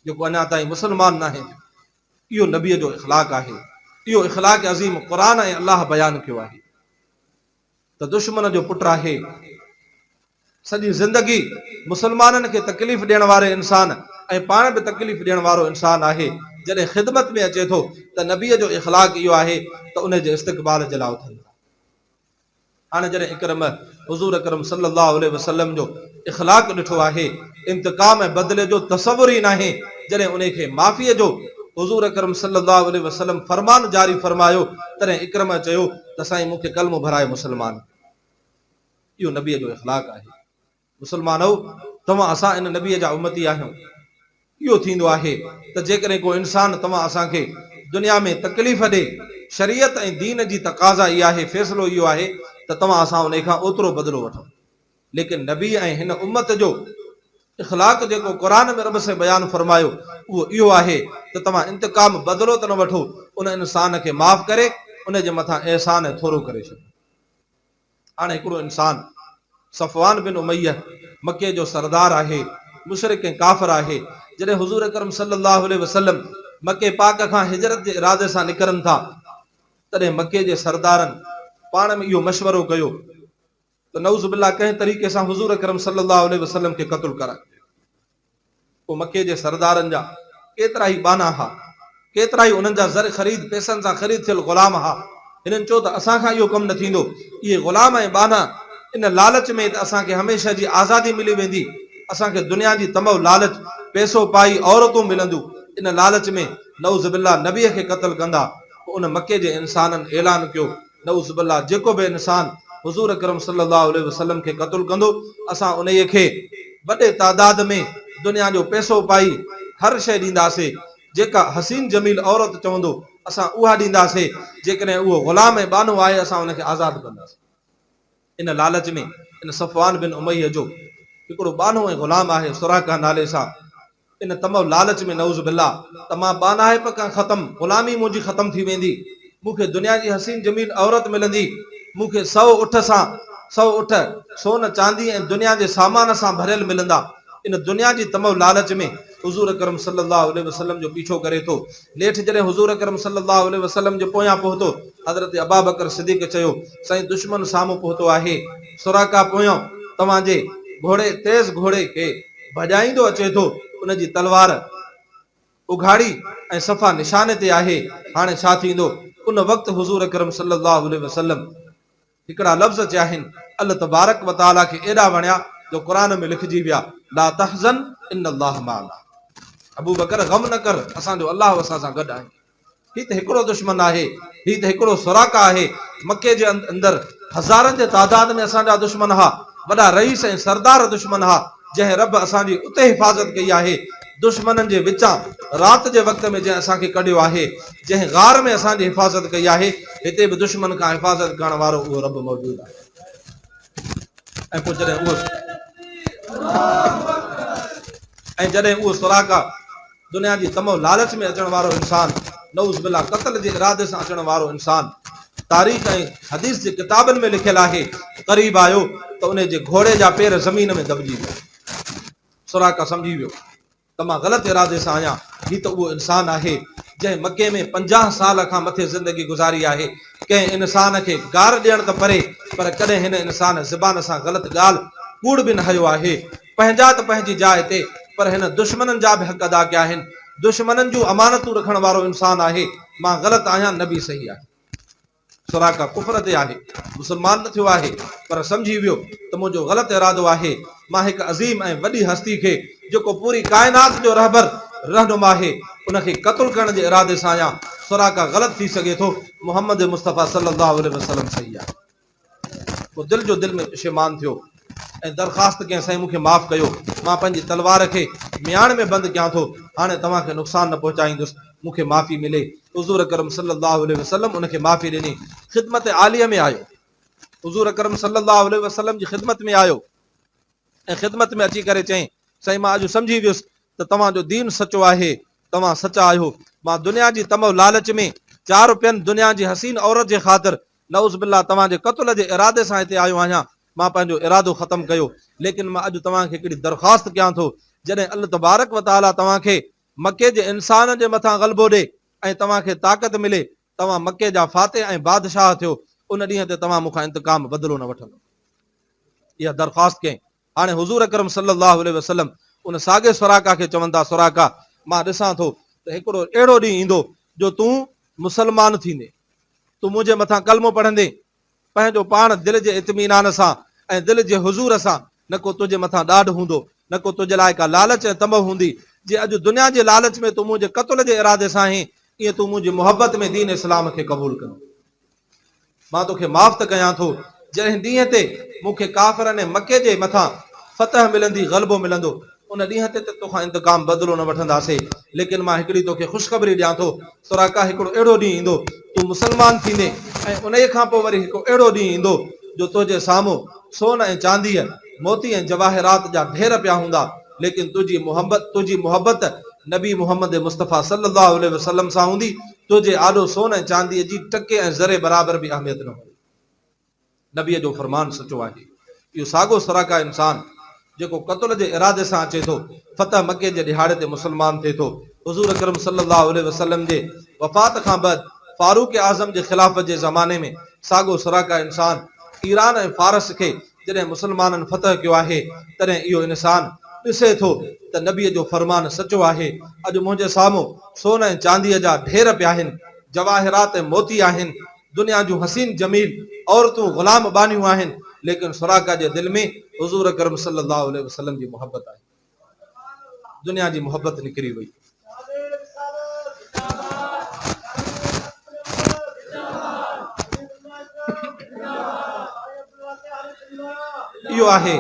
جيڪو اڃا تائين مسلمان ناهي ٿيو. اهو نبيء جو اخلاق آهي. اهو اخلاق عظيم قرآن ۽ الله بيان ڪيو آهي ته دشمن جو پٽ آهي. سڄي زندگي مسلمانن کي تڪليف ڏيڻ واري انسان ۽ پاڻ به تڪليف ڏيڻ وارو انسان آهي، جڏهن خدمت ۾ اچي ٿو ته نبيء جو اخلاق اهو آهي ته ان جي استقبال جي لاء اٿن ٿا. هاڻي جڏهن عڪرمه حضور اڪرم صلي الله عليه وسلم جو اخلاق ڏٺو آهي، انتقام ۽ بدلي جو تصور ئي ناهي، جڏهن انهي کي معافيء جو حضور اڪرم صلي الله عليه وسلم فرمان جاري فرمايو، تڏهن عڪرمه چيو ته سائين مون کي ڪلمو ڀرائي مسلمان ڪيو. اهو نبيء جو اخلاق آهي. مسلمانؤ! توهان اسان ان نبيء جا امتي آهيون. اهو ٿيندو آهي ته جيڪڏهن ڪو انسان توهان اسان کي دنيا ۾ تڪليف ڏي، شريعت ۽ دين جي تقاضا اها آهي، فيصلو اهو آهي ته توهان اسان انهي کان اوترو بدلو وٺون. ليڪن نبي ۽ هن امت جو اخلاق جيڪو قرآن ۾ رب سائين بيان فرمايو اهو اهو آهي ته توهان انتقام، بدلو ته نه وٺو، ان انسان کي معاف ڪري ان جي مٿان احسان ۽ ٿورو ڪري ڇڏيو. هاڻي هڪڙو انسان صفوان بن اميه مڪي جو سردار آهي، مشرڪ ۽ ڪافر آهي، جڏهن حضور اڪرم صلي الله عليه وسلم مڪي پاڪ کان هجرت جي ارادي سان نڪرن ٿا، تڏهن مڪي جي سردارن پاڻ ۾ اهو مشورو ڪيو ته نعوذ بالله ڪنهن طريقي سان حضور اڪرم صلي الله عليه وسلم کي قتل ڪرائجي. پوء مڪي جي سردارن جا ڪيترائي ٻانها ها، ڪيترائي انهن جا زر خريد پئسن سان خريد ٿيل غلام ها. هنن چيو ته اسان کان اهو ڪم نه ٿيندو. اهي غلام ۽ ٻانها ان لالچ ۾ ته اسان کي هميشه جي آزادي ملي ويندي، اسان کي دنيا جي طمع لالچ، پئسو پائي عورتون ملنديون، ان لالچ ۾ نعوذ بالله نبيء کي قتل ڪندا. پوء ان مڪي جي انسانن اعلان ڪيو نعوذ بالله جيڪو به انسان حضور اڪرم صلي الله عليه وسلم کي قتل ڪندو اسان انهيء کي وڏي تعداد ۾ دنيا جو پئسو پائي هر شيء ڏينداسي جيڪا حسين جميل عورت چوندو اسان اها ڏينداسي جيڪڏهن اهو غلام ۽ ٻانهو آهي اسان ان کي آزاد ڪنداسي. ان لالچ ۾ ان صفوان بن اميه جو هڪڙو ٻانهو ۽ غلام آهي سراقه نالي سان ان طمع لالچ ۾ نعوذ بالله ته مان ٻانهائپ کان ختم، غلامي منهنجي ختم ٿي ويندي، مون کي دنيا جي حسين جميل عورت ملندي، مون کي سئو اٺ سان، سئو اٺ، سون چاندي ۽ دنيا جي سامان سان ڀريل ملندا. ان دنيا جي طمع لالچ ۾ حضور اڪرم صلي الله عليه وسلم جو پيڇو ڪري ٿو. نيٺ جڏهن حضور اڪرم صلي الله عليه وسلم جي پويان پهتو، حضرت ابابڪر صديق چيو، سائين دشمن سامهون پهتو آهي، سراقه پويان توهان جي گهوڙي، تيز گهوڙي کي ڀڄائيندو اچي ٿو، ان جي تلوار اگهاڙي ۽ صفا نشاني تي آهي، هاڻي ڇا ٿيندو؟ ان وقت حضور اڪرم صلي الله عليه وسلم هڪڙا لفظ چيا آهن، الله تبارڪ و تعاليٰ کي ايڏا وڻيا جو قرآن ۾ لکجي ويا، لا تحزن ان الله معنا ابوبڪر غم نه ڪر، اسان جو الله اسان سان گڏ آهي. هي ته هڪڙو دشمن آهي، هي ته هڪڙو سراقه آهي، مڪي جي اندر هزارن جي تعداد ۾ اسان جا دشمن ها، وڏا رئيس ۽ سردار دشمن ها، جنهن رب اسان جي اتي حفاظت ڪئي آهي، دشمنن جي وچان رات جي وقت ۾ جنهن اسان کي ڪڍيو آهي، جنهن غار ۾ اسان جي حفاظت ڪئي آهي، هتي به دشمن کان حفاظت ڪرڻ وارو اهو رب موجود آهي. ۽ پوء جڏهن اهو ۽ جڏهن اهو سراقه دنيا جي طمع لالچ ۾ اچڻ وارو انسان، نعوذ بالله قتل جي ارادي سان اچڻ وارو انسان، تاريخ ۽ حديث جي ڪتابن ۾ لکيل آهي، قريب آيو ته انهي جي گهوڙي جا پير زمين ۾ دٻجي ويا. سراقه سمجهي ويو ته مان غلط ارادي سان آهيان، هي ته اهو انسان آهي، جنهن مڪي ۾ 50 سال کان مٿي زندگي گذاري آهي، ڪنهن انسان کي گار ڏيڻ ته پري، پر ڪڏهن هن انسان زبان سان غلط ڳالهه، ڪوڙ به نه هنيو آهي. پنهنجا ته پنهنجي جاء تي پر هن دشمنن جا به حق ادا ڪيا آهن. دشمنن جون امانتون رکڻ وارو انسان آهي. مان غلط آهيان نبي صحيح آهي. سراقه ڪفر تي آهي. مسلمان نه ٿيو آهي پر سمجهي ويو ته منهنجو غلط ارادو آهي. مان هڪ عظيم ۽ وڏي هستي کي جيڪو پوري ڪائنات جو رهبر، رهنما آهي ان کي قتل ڪرڻ جي ارادي سان آهيان. سراقه غلط ٿي سگهي ٿو محمد مصطفيٰ صلي الله عليه وسلم صحيح آهي. پوء دل جو دل ۾ پشيمان ٿيو ۽ درخواست ڪيائين، سائين مون کي معاف ڪيو، مان پنهنجي تلوار کي مياڻ ۾ بند ڪيان ٿو، هاڻي توهان کي نقصان نه پهچائيندس، مون کي معافي ملي. حضور اڪرم صلي الله عليه وسلم ان کي معافي ڏني. خدمت عاليه ۾ آيو. حضور اڪرم صلي الله عليه وسلم جي خدمت ۾ آيو ۽ خدمت ۾ اچي ڪري چيائين، سائين مان اڄ سمجهي ويس ته توهان جو دين سچو آهي، توهان سچا آهيو. مان دنيا جي طمع لالچ ۾ چار رپين دنيا جي حسين عورت جي خاطر نعوذ بالله توهان جي قتل جي ارادي سان هتي آيو آهيان، مان پنهنجو ارادو ختم ڪيو، ليڪن مان اڄ توهان کي هڪڙي درخواست ڪيان ٿو، جڏهن الله تبارڪ و تعاليٰ توهان کي مڪي جي انسانن جي مٿان غلبو ڏي ۽ توهان کي طاقت ملي، توهان مڪي جا فاتح ۽ بادشاهه ٿيو، ان ڏينهن تي توهان مون کان انتقام، بدلو، نه وٺندؤ. اها درخواست ڪيائين. هاڻي حضور اڪرم صلّي اللّٰه عليه وسلّم ان ساڳئي سراقه کي چون ٿا، سراقه! مان ڏسان ٿو ته هڪڙو اهڙو ڏينهن ايندو جو تون مسلمان ٿيندين، تون منهنجي مٿان ڪلمو پڙهندين، پنهنجو پاڻ دل جي اطمينان سان ۽ دل جي حضور سان، نه ڪو تنهنجي مٿان ڏاڍ هوندو، نه ڪو تنهنجي لاء ڪا لالچ ۽ طمع هوندي، جيئن اڄ دنيا جي لالچ ۾ تون منهنجي قتل جي ارادي سان آهين، ايئن تون منهنجي محبت ۾ دين اسلام کي قبول ڪندين. مان توکي معاف ته ڪيان ٿو، جنهن ڏينهن تي مون کي ڪافرن ۽ مڪي جي مٿان فتح ملندي، غلبو ملندو، ان ڏينهن تي ته توکان انتقام، بدلو، نه وٺنداسين، ليڪن مان هڪڙي توکي خوشخبري ڏيان ٿو، سراقه هڪڙو اهڙو ڏينهن ايندو، تون مسلمان ٿيندين ۽ انهيء کان پوء وري هڪ اهڙو ڏينهن ايندو، جو تنهنجي سامهون سون ۽ چانديء، موتي ۽ جواهرات جا ڍير پيا هوندا، ليڪن تنهنجي محبت تنهنجي محبت نبي محمد مصطفيٰ صلّي اللّٰه عليه وسلّم سان هوندي، تنهنجي آڏو سون ۽ چانديء جي ٽڪي ۽ ذري برابر به اهميت نه هوندي. نبيء جو فرمان سچو آهي. اهو ساڳو سراقه انسان، جيڪو قتل جي ارادي سان اچي ٿو، فتح مڪي جي ڏهاڙي تي مسلمان ٿئي ٿو. حضور اڪرم صلّي اللّٰه عليه وسلّم جي وفات کان بعد فاروق اعظم جي خلافت جي زماني ۾ ساڳو سراقه انسان ايران ۽ فارس کي جڏهن مسلمانن فتح ڪيو آهي، تڏهن اهو انسان ڏسي ٿو ته نبيء جو فرمان سچو آهي. اڄ منهنجي سامهون سون ۽ چانديء جا ڍير پيا آهن، جواهرات ۽ موتي آهن، دنيا جون حسين جميل عورتون غلام ٻانهيون آهن، ليڪن سراقه جي دل ۾ حضور اڪرم صلي الله عليه وسلم جي محبت آهي. دنيا جي محبت نڪري وئي. اهو آهي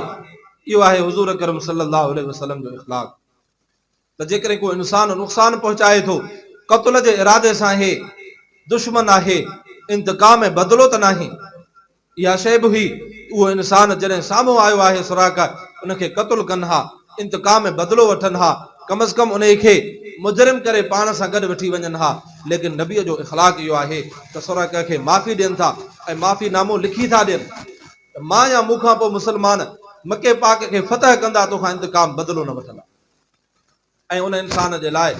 اهو آهي حضور اڪرم صلي الله عليه وسلم جو اخلاق ته جيڪڏهن ڪو انسان نقصان پهچائي ٿو قتل جي ارادي سان هي دشمن آهي انتقام ۽ بدلو ته ناهي اها شيء به هئي، اهو انسان جڏهن سامهون آيو آهي سراقه ان کي قتل ڪن ها، انتقام ۽ بدلو وٺن ها، ڪم از ڪم انهي کي مجرم ڪري پاڻ سان گڏ وٺي وڃن ها، ليڪن نبيء جو اخلاق اهو آهي ته سراقه کي معافي ڏين ٿا ۽ معافي نامو لکي ٿا ڏين ته مان يا مون کان پوء مسلمان مڪي پاڪ کي فتح ڪندا توکان انتقام بدلو نه وٺندا. ۽ ان انسان جي لاء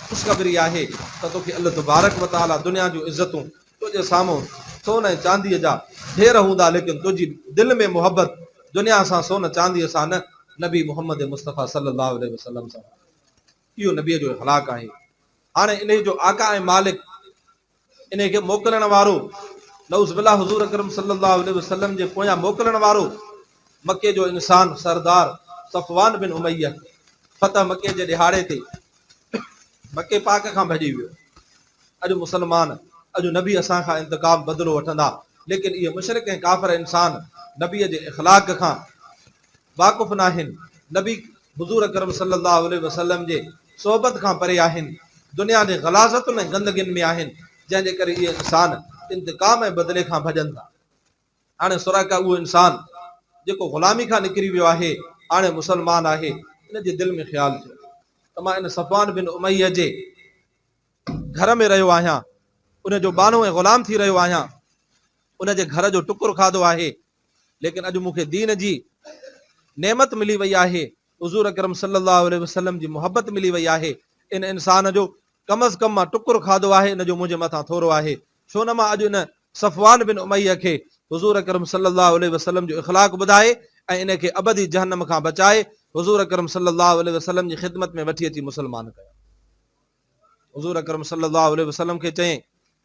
خوشخبري آهي ته توکي الله تبارڪ و تعاليٰ دنيا جون عزتون تنهنجي سامهون سون ۽ چانديء جا ڍير هوندا ليڪن تنهنجي دل ۾ محبت دنيا سان سون چانديء سان نه نبي محمد مصطفيٰ صلي الله عليه وسلم سان هوندي. اهو نبيء جو اخلاق آهي. هاڻي انهيء جو آقا ۽ مالڪ انهيء کي موڪلڻ وارو، نعوذ بالله حضور اڪرم صلي الله عليه وسلم جي پويان موڪلڻ وارو مڪي جو انسان سردار صفوان بن اميه فتح مڪي جي ڏهاڙي تي مڪي پاڪ کان ڀڄي ويو. اڄ مسلمان، اڄ نبي اسان کان انتقام، بدلو، وٺندا، ليڪن اهي مشرڪ ۽ ڪافر انسان نبيء جي اخلاق کان واقف ناهن، نبي حضور اڪرم صلي الله عليه وسلم جي صحبت کان پري آهن، دنيا جي غلاظتن ۽ گندگين ۾ آهن، جنهن جي ڪري اهي انسان انتقام ۽ بدلي کان ڀڄن ٿا. هاڻي سراقه اهو انسان جيڪو غلامي کان نڪري ويو آهي، هاڻي مسلمان آهي، ان جي دل ۾ خيال ٿيو ته مان ان صفوان بن اميه جي گهر ۾ رهيو آهيان، ان جو ٻانهو ۽ غلام ٿي رهيو آهيان، ان جي گهر جو ٽڪر کاڌو آهي، ليڪن اڄ مون کي دين جي نعمت ملي وئي آهي، حضور اڪرم صلي الله عليه وسلم جي محبت ملي وئي آهي، ان انسان جو ڪم از ڪم مان ٽڪر کاڌو آهي ان جو منهنجي مٿان ٿورو آهي، ڇو نه مان اڄ ان صفوان بن اميه کي حضور اڪرم صلي الله عليه وسلم جو اخلاق ٻڌائي ۽ ان کي ابدي جهنم کان بچائي حضور اڪرم صلي الله عليه وسلم جي خدمت ۾ وٺي اچي مسلمان ڪيان. حضور اڪرم صلي الله عليه وسلم کي چيائين،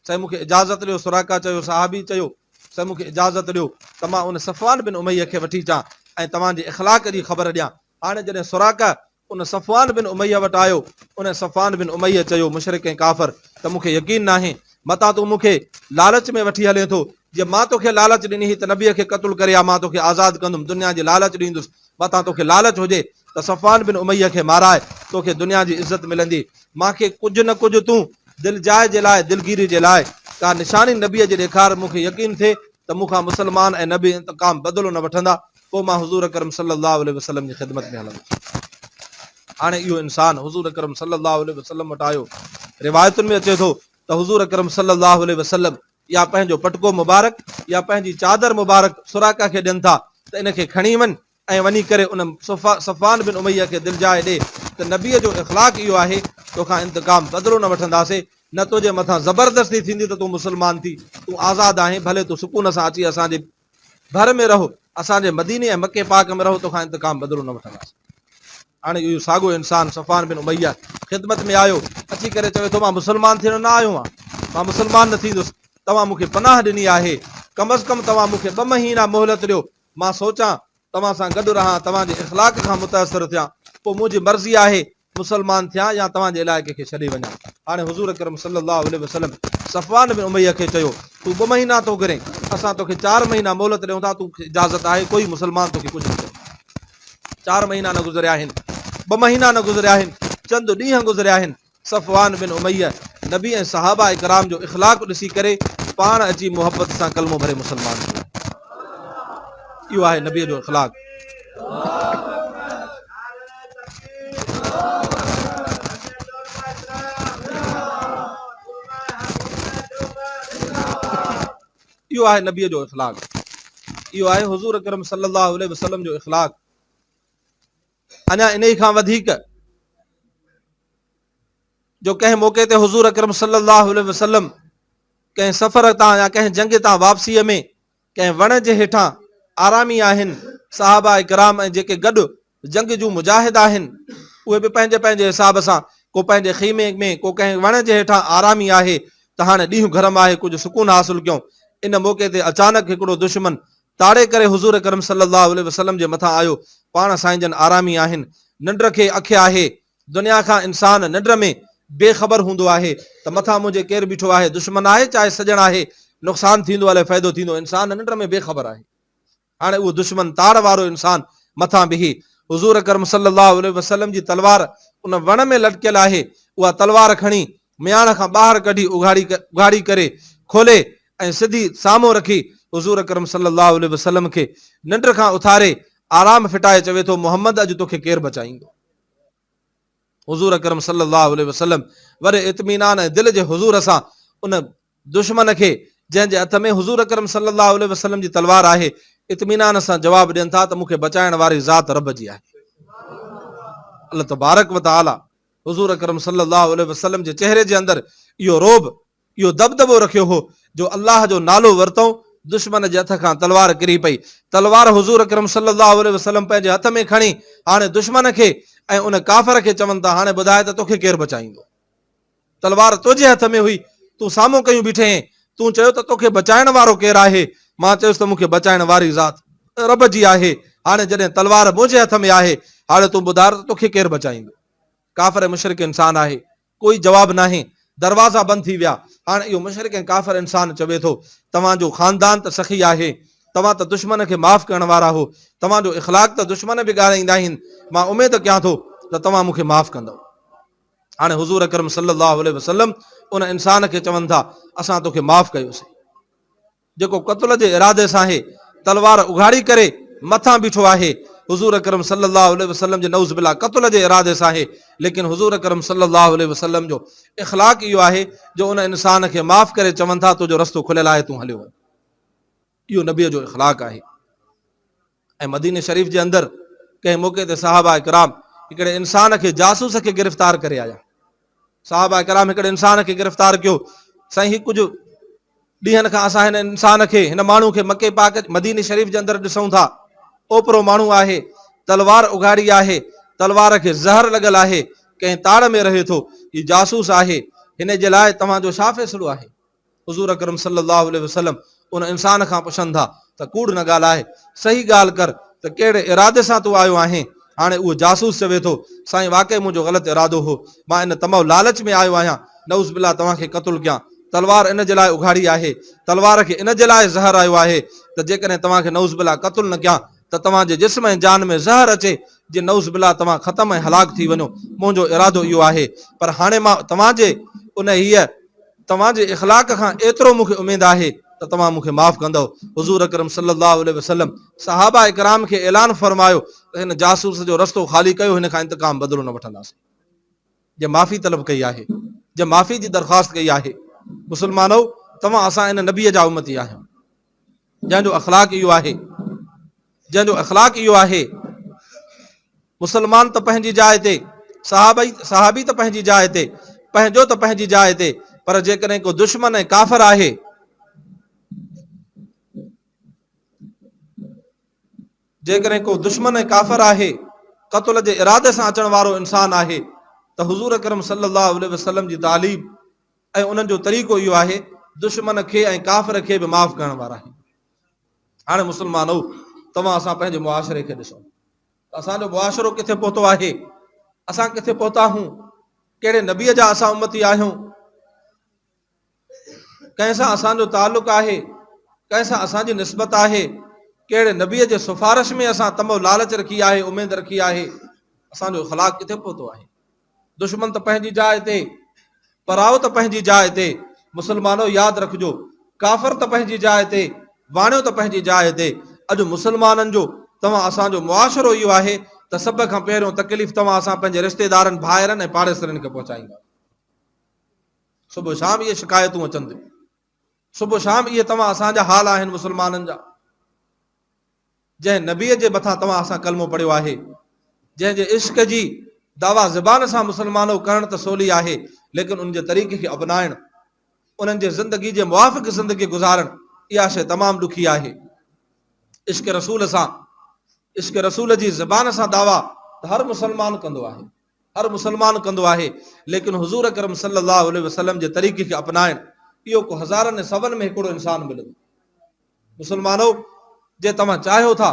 سائين مون کي اجازت ڏيو، سراقه چيو، صحابي چيو، سائين مون کي اجازت ڏيو ته مان ان صفوان بن اميه کي وٺي اچان ۽ توهان جي اخلاق جي خبر ڏيان. هاڻي جڏهن سراقه ان صفوان بن اميه وٽ آيو، ان صفوان بن اميه چيو، مشرڪ ۽ ڪافر ته مون کي يقين ناهي، متان تون مون کي لالچ ۾ وٺي هلين ٿو، جيئن مان توکي لالچ ڏني هئي ته نبيء کي قتل ڪري آ مان توکي آزاد ڪندم، دنيا جي لالچ ڏيندس، متان توکي لالچ هجي ته صفوان بن اميه کي مارائي توکي دنيا جي عزت ملندي. مان کي ڪجهه نه ڪجهه تون دلجاء جي لاء، دلگيري جي لاء، ڪا نشاني نبيء جي ڏيکار، مون کي يقين ٿئي ته مون کان مسلمان ۽ نبي انتقام، بدلو، نه وٺندا، پوء مان حضور اڪرم صلي الله عليه وسلم جي خدمت ۾ هلندس. هاڻي اهو انسان حضور اڪرم صلي الله عليه وسلم وٽ آيو. روايتن ۾ اچي ٿو ته حضور اڪرم صلي الله عليه وسلم يا پنهنجو پٽڪو مبارڪ يا پنهنجي چادر مبارڪ سراقه کي ڏين ٿا ته ان کي کڻي وڃ ۽ وڃي ڪري ان صفوان بن اميه کي دلجاء ڏي ته نبيء جو اخلاق اهو آهي توکان انتقام بدلو نه وٺنداسين نه تنهنجي مٿان زبردستي ٿيندي ته تون مسلمان ٿي تون آزاد آهين ڀلي تون سڪون سان اچي اسان جي ڀر ۾ رهه، اسان جي مديني ۽ مڪي پاڪ ۾ رهه، توکان انتقام بدلو نه وٺنداسين. هاڻي اهو ساڳيو انسان صفوان بن اميه خدمت ۾ آيو، اچي ڪري چوي ٿو مان مسلمان ٿيڻ نه آيو آهيان، مان مسلمان نه ٿيندس، توهان مون کي پناهه ڏني آهي، ڪم از ڪم توهان مون کي ٻه مهينا مهلت ڏيو، مان سوچان، توهان سان گڏ رهان، توهان جي اخلاق کان متاثر ٿيان، پوء منهنجي مرضي آهي مسلمان ٿيان يا توهان جي علائقي کي ڇڏي وڃان. هاڻي حضور اڪرم صلي الله عليه وسلم صفوان بن اميه کي چيو، تون ٻه مهينا ٿو گهرين، اسان توکي چار مهينا مهلت ڏيون ٿا، توکي اجازت آهي، ڪوئي مسلمان توکي ڪجهه نه چوندو. چار مهينا نه گذريا آهن، ٻه مهينا نه گذريا آهن، چند ڏينهن گذريا آهن، صفوان بن اميه نبي ۽ صحابه ڪرام جو اخلاق ڏسي ڪري پاڻ اچي محبت سان ڪلمو ڀري مسلمان ٿي ويو. اهو آهي نبي جو اخلاق. اهو آهي نبي جو اخلاق. اهو آهي حضور اڪرم صلي الله عليه وسلم جو اخلاق. اڃا انهي کان وڌيڪ جو ڪنهن موقعي تي حضور اڪرم صلي الله عليه وسلم ڪنهن سفر تان يا ڪنهن جنگ تان واپسيء ۾ ڪنهن وڻ جي هيٺان آرامي آهن، صحابه ڪرام ۽ جيڪي گڏ جنگ جون مجاهد آهن، اهي به پنهنجي پنهنجي حساب سان ڪو پنهنجي خيمي ۾ ڪو ڪنهن وڻ جي هيٺان آرامي آهي ته هاڻي ڏينهن گرم آهي ڪجهه سڪون حاصل ڪيون. ان موقعي تي اچانڪ هڪڙو دشمن تاڙي ڪري حضور اڪرم صلي الله عليه وسلم جي مٿان آيو، پاڻ سائين جن آرامي آهن، ننڊ کي اک آهي، دنيا کان انسان ننڊ ۾ بي خبر هوندو آهي ته مٿان منهنجي ڪير بيٺو آهي، دشمن آهي چاهي سڄڻ آهي، نقصان ٿيندو الائي فائدو ٿيندو، انسان ننڊ ۾ بي خبر آهي. هاڻي اهو دشمن تاڙ وارو انسان مٿان بيهي حضور اڪرم صلي الله عليه وسلم جي تلوار ان وڻ ۾ لٽڪيل آهي، اها تلوار کڻي مياڻ کان ٻاهر ڪڍي اگهاڙي ڪري کولي ۽ سڌي سامهون رکي حضور اڪرم صلي الله عليه وسلم کي ننڊ کان اٿاري آرام ڦٽائي چوي ٿو محمد اڄ توکي ڪير بچائيندو؟ حضور اڪرم صلي الله عليه وسلم وڏي اطمينان ۽ دل جي حضور سان ان دشمن کي جنهن جي هٿ ۾ حضور اڪرم صلي الله عليه وسلم جي تلوار آهي اطمينان سان جواب ڏين ٿا ته مون کي بچائڻ واري ذات رب جي آهي. الله تبارڪ وتعالي حضور اڪرم صلي الله عليه وسلم جي چهري جي اندر اهو رعب اهو دٻدٻو رکيو هو جو الله جو نالو ورتئون، دشمن جي هٿ کان تلوار ڪري پئي. تلوار حضور اڪرم صلي الله عليه وسلم پنهنجي هٿ ۾ کڻي هاڻي دشمن کي ۽ ان ڪافر کي چون ٿا هاڻي ٻڌاء ته توکي ڪير بچائيندو؟ تلوار تنهنجي هٿ ۾ هئي، تون سامهون ڪيون بيٺي هئين، تون چيو ته توکي بچائڻ وارو ڪير آهي؟ مان چيس ته مون کي بچائڻ واري ذات رب جي آهي، هاڻي جڏهن تلوار منهنجي هٿ ۾ آهي، هاڻي تون ٻڌاء ته توکي ڪير بچائيندو؟ ڪافر ۽ مشرڪ انسان آهي، ڪوئي جواب ناهي، دروازا بند ٿي ويا، هاڻ اهو مشرڪ ۽ ڪافر انسان چوي ٿو، توهان جو خاندان ته سخي آهي، توهان ته دشمن کي معاف ڪرڻ وارا هو، توهان جو اخلاق ته دشمن به ڳارائيندا آهن، مان اميد ڪيان ٿو ته توهان مون کي معاف ڪندؤ. هاڻي حضور اڪرم صلي الله عليه وسلم ان انسان کي چون ٿا، اسان توکي معاف ڪيوسين. جيڪو قتل جي ارادي سان هي تلوار اگهاڙي ڪري مٿان بيٺو آهي، حضور اڪرم صلي الله عليه وسلم جي نعوذ بالله قتل جي ارادي سان آهي، ليڪن حضور اڪرم صلي الله عليه وسلم جو اخلاق اهو آهي جو ان انسان کي معاف ڪري چون ٿا تنهنجو رستو کليل آهي تون هليو وڃ. اهو نبي جو اخلاق آهي. ۽ مديني شريف جي اندر ڪنهن موقعي تي صحابه ڪرام هڪڙي انسان کي جاسوس کي گرفتار ڪري آيا. صحابه ڪرام هڪڙي انسان کي گرفتار ڪيو، سائين هي ڪجهه ڏينهن کان اسان هن انسان کي هن ماڻهو کي مڪي پاڪ مديني شريف جي اندر ڏسون ٿا، اوپرو ماڻهو آهي، تلوار اگهاڙي آهي، تلوار کي زهر لڳل آهي، ڪنهن تاڙ ۾ رهي ٿو، هي جاسوس آهي، هن جي لاء توهان جو ڇا فيصلو آهي؟ حضور اڪرم صلي الله عليه وسلم ان انسان کان پڇن ٿا ته ڪوڙ نه ڳالهاء، صحيح ڳالهه ڪر ته ڪهڙي ارادي سان تون آيو آهين؟ هاڻي اهو جاسوس چوي ٿو، سائين واقعي منهنجو غلط ارادو هو، مان ان طمع لالچ ۾ آيو آهيان، نعوذ بالله توهان کي قتل ڪيان، تلوار ان جي لاء اگهاڙي آهي، تلوار کي ان جي لاء زهر آيو آهي ته جيڪڏهن توهان کي نعوذ بالله قتل نه ڪيان ته توهان جي جسم ۽ جان ۾ زهر اچي جي نعوذ بالله توهان ختم ۽ هلاڪ ٿي وڃو، منهنجو ارادو اهو آهي، پر هاڻي مان توهان جي انهيء توهان جي اخلاق کان ايترو مون کي اميد آهي. ته توهان مون کي معاف ڪندؤ. حضور اڪرم صلي الله عليه وسلم صحابه ڪرام کي اعلان فرمايو ته هن جاسوس جو رستو خالي ڪيو هن کان انتقام بدلو نه وٺنداسين. جنهن معافي طلب ڪئي آهي، جنهن معافي جي درخواست ڪئي آهي. مسلمانؤ! توهان اسان ان نبيء جا امتي آهيون، جنهن جو اخلاق اهو آهي، جنهن جو اخلاق اهو آهي. مسلمان ته پنهنجي جاء تي، صحابي صحابي ته پنهنجي جاء تي، پنهنجو ته پنهنجي جاء تي، پر جيڪڏهن ڪو دشمن ۽ ڪافر آهي، جيڪڏهن ڪو دشمن ۽ ڪافر آهي، قتل جي ارادي سان اچڻ وارو انسان آهي ته حضور اڪرم صلي الله عليه وسلم جي تعليم ۽ انهن جو طريقو اهو آهي دشمن کي ۽ ڪافر کي به معاف ڪرڻ وارا آهن. هاڻي مسلمانو توهان اسان پنهنجي معاشري کي ڏسو ته اسان جو معاشرو ڪٿي پهتو آهي، اسان ڪٿي پهتا آهيون، ڪهڙي نبيء جا اسان امتي آهيون، ڪنهن سان اسان جو تعلق آهي، ڪنهن سان اسان جي نسبت آهي، ڪهڙي نبيء جي سفارش ۾ اسان طمع لالچ رکي آهي، اميد رکي آهي، اسان جو اخلاق ڪٿي پهتو آهي؟ دشمن ته پنهنجي جاء تي، پرائو ته پنهنجي جاء تي، مسلمانو ياد رکجو، ڪافر ته پنهنجي جاء تي، واڻيو ته پنهنجي جاء تي، اڄ مسلمانن جو توهان اسان جو معاشرو اهو آهي ته سڀ کان پهريون تڪليف توهان اسان پنهنجي رشتيدارن، ڀائرن ۽ پاڙيسرين کي پهچائيندا. صبح شام اهي شڪايتون اچن ٿيون. صبح شام اهي توهان اسان جا حال آهن مسلمانن جا. جنهن نبيء جي مٿان توهان اسان ڪلمو پڙهيو آهي، جنهن جي عشق جي دعويٰ زبان سان مسلمانو ڪرڻ ته سولي آهي، ليڪن ان جي طريقي کي اپنائڻ، انهن جي زندگي جي موافق زندگي گذارڻ اها شيء تمام ڏکي آهي. عشق رسول سان، عشق رسول جي زبان سان دعويٰ ته هر مسلمان ڪندو آهي. هر مسلمان ڪندو آهي ليڪن حضور اڪرم صلي الله عليه وسلم جي طريقي کي اپنائڻ اهو ڪو هزارن ۽ سون ۾ هڪڙو انسان ملندو. مسلمانو جي توهان چاهيو ٿا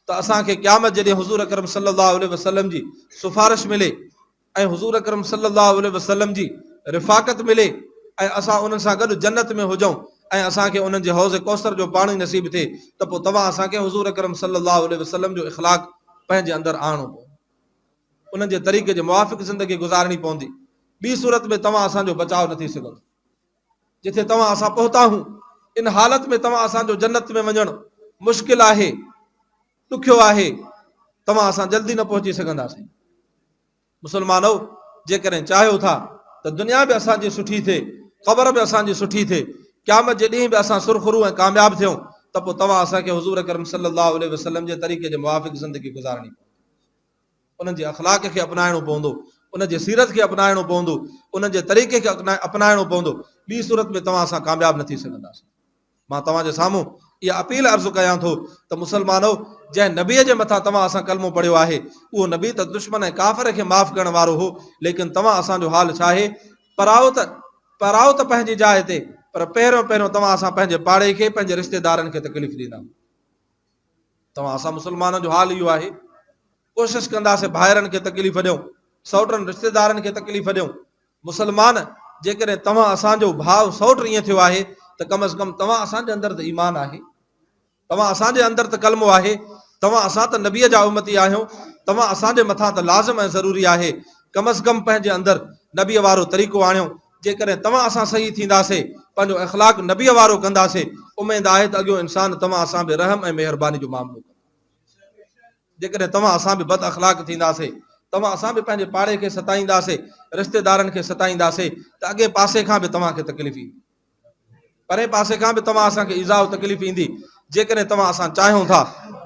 ته اسان کي قيامت جي ڏينهن حضور اڪرم صلي الله عليه وسلم جي سفارش ملي ۽ حضور اڪرم صلي الله عليه وسلم جي رفاقت ملي ۽ اسان انهن سان گڏ جنت ۾ هجون ۽ اسان کي انهن جي حوض ڪوثر جو پاڻي نصيب ٿئي ته پوء توهان اسان کي حضور اڪرم صلي الله عليه وسلم جو اخلاق پنهنجي اندر آڻڻو پوندو. انهن جي طريقي جي موافق زندگي گذارڻي پوندي، ٻي صورت ۾ توهان اسان جو بچاء نه ٿي سگهندو. جٿي توهان اسان پهتا آهيون، ان حالت ۾ توهان اسان جو جنت ۾ وڃڻ مشڪل آهي، ڏکيو آهي، توهان اسان جلدي نه پهچي سگهنداسين. مسلمانؤ! جيڪڏهن چاهيو ٿا ته دنيا به اسان جي سٺي ٿئي، قبر به اسان جي سٺي ٿئي، قيامت جي ڏينهن به اسان سرخرو ۽ ڪامياب ٿيون ته پوء توهان اسان کي حضور اڪرم صلي الله عليه وسلم جي طريقي جي موافق زندگي گذارڻي پوندي. انهن جي اخلاق کي اپنائڻو پوندو، انهن جي سيرت کي اپنائڻو پوندو، انهن جي طريقي کي اپنائڻو پوندو، ٻي صورت ۾ توهان سان ڪامياب نه ٿي سگهنداسين. مان توهان جي سامهون اها اپيل عرض ڪيان ٿو ته مسلمانؤ! جنهن نبيء جي مٿان توهان اسان ڪلمو پڙهيو آهي، اهو نبي ته دشمن ۽ ڪافر کي معاف ڪرڻ وارو هو، ليڪن توهان اسان جو حال ڇا آهي؟ پرائو ته پرائو ته پنهنجي جاء تي، پر پهريون پهريون توهان اسان پنهنجي پاڙي کي، پنهنجي رشتيدارن کي تڪليف ڏيندا. توهان اسان مسلمانن جو حال اهو آهي ڪوشش ڪنداسين ڀائرن کي تڪليف ڏيون سئوٽن رشتيدارن کي تڪليف ڏيون مسلمان جيڪڏهن توهان اسان جو ڀاء سئوٽ ائين ٿيو آهي ته ڪم از ڪم توهان اسان جي اندر ته ايمان آهي توهان اسان جي اندر ته ڪلمو آهي توهان اسان ته نبيء جا امتي آهيون توهان اسان جي مٿان ته لازم ۽ ضروري آهي ڪم از ڪم پنهنجي اندر نبيء وارو طريقو آڻيو جيڪڏهن توهان اسان صحيح ٿينداسين، پنهنجو اخلاق نبيء وارو ڪنداسين، اميد آهي ته اڳيون انسان توهان اسان به رحم ۽ مهرباني جو معاملو ڪندو. جيڪڏهن توهان اسان به بد اخلاق ٿينداسين، توهان اسان به پنهنجي پاڙي کي ستائينداسين، رشتيدارن کي ستائينداسين ته اڳئين پاسي کان به توهان کي تڪليف ايندي. پرئين پاسي کان به توهان اسان کي ايذاء و تڪليف ايندي. جيڪڏهن توهان اسان چاهيون ٿا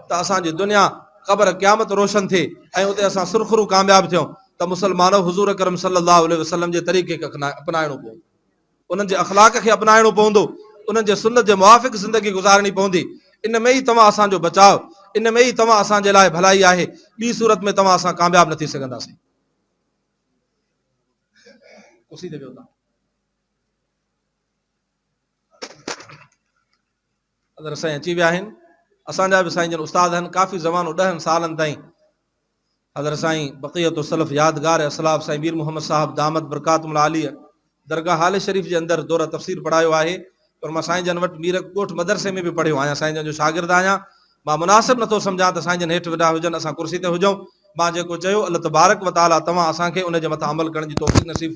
ته اسان جي دنيا، قبر، قيامت روشن ٿئي ۽ اتي اسان سرخرو ڪامياب ٿيون ته مسلمانو حضور اڪرم صلي الله عليه وسلم جي طريقي کي اپنائڻو پوندو. انهن جي اخلاق کي اپنائڻو پوندو. انهن جي سنت جي موافق زندگي گذارڻي پوندي. ان ۾ ئي توهان اسان جو بچاء، ان ۾ ئي توهان اسان جي لاء ڀلائي آهي. ٻي صورت ۾ توهان اسان ڪامياب نه ٿي سگهنداسين. ڪرسي تي ويهو تان. حضرت سائين اچي ويا آهن اسان جا به سائين جن استاد آهن ڪافي زمانو ڏهن سالن تائين حضرت سائين بقيت السلف يادگار اسلاف سائين مير محمد صاحب دامت برڪاتم العاليه درگاهه حال شريف جي اندر دوره تفسير پڙهايو آهي پر مان سائين جن وٽ مير ڳوٺ مدرسي ۾ به پڙهيو آهيان سائين جن جو شاگرد آهيان مان مناسب نٿو سمجهان ته سائين جن هيٺ وڏا هجن اسان ڪرسي تي هجون مان جيڪو چيو الله تبارڪ وتعالي توهان اسان کي ان جي مٿان عمل ڪرڻ جي توفيق نصيب.